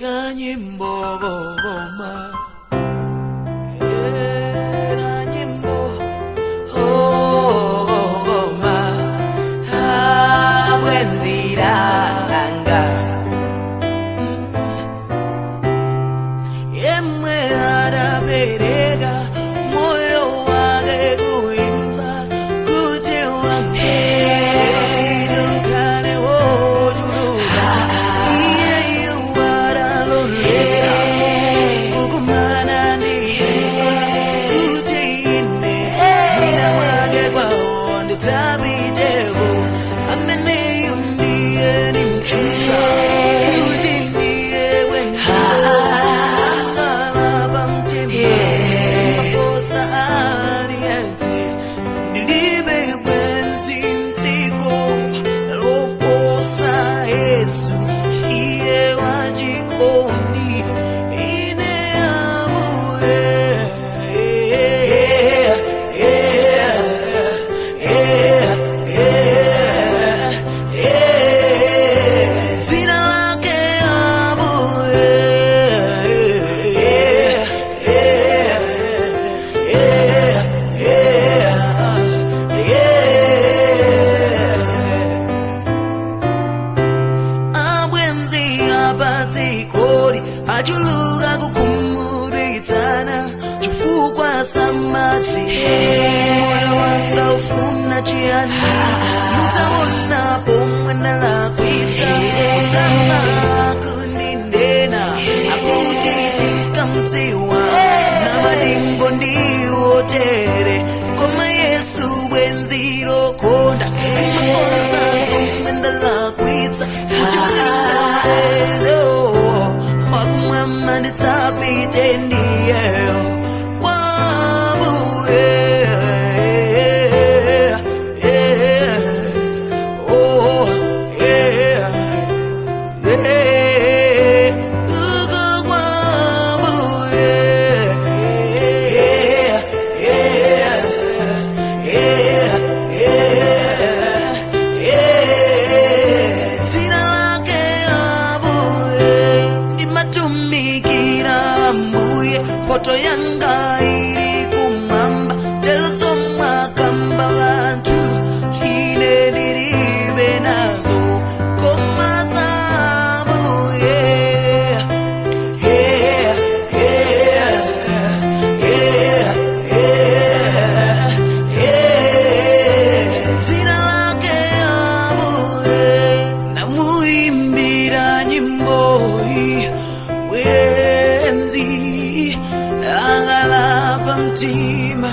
Kanyimbo koma, kanyimbo koma, bwenzi langa yemwe adapereka moyo wake kuimfa kuti wamkhale wochuluka. Iyeyu adalolera kukumana ndi imfa kuti ine mwina mwake kwawo ndidzapiteko. Ameneyu ndiye ndimtchula kuti ndiye bwenzi langa pamtima, maposa aliyense. Ndilibe bwenzi mdziko loposa Yesu, iye wachikondi, ine ambuye. Yeah, yeah. Dzina lake ambuye. Yeah. Abwenzi apadzikoli achuluka kukhumudwitsana chifukwa samadzi moyo wanga ufuna chiyani. Mudzaona pomwe ndalakwitsa, mudzamva kundinena akuti tinkamdziwa na madingo ndiwotere. Koma Yesu bwenzi lokonda umakonza zomwe ndalakwitsa kuti mwina wakumwamba ndidzapite ndiyeyo kwambuye. Oh, yeah. Yeah, uko kwambuye. Yeah. Dzina lake ambuye, ndimatumikira ambuye, mphoto yanga ili kumwamba. Telo mwakamba vanthu ine ndilibe nazo koma zambuye. Yeah. Dzina lake ambuye, namuimbira nyimbo iyi, bwenzi langa la pamtima.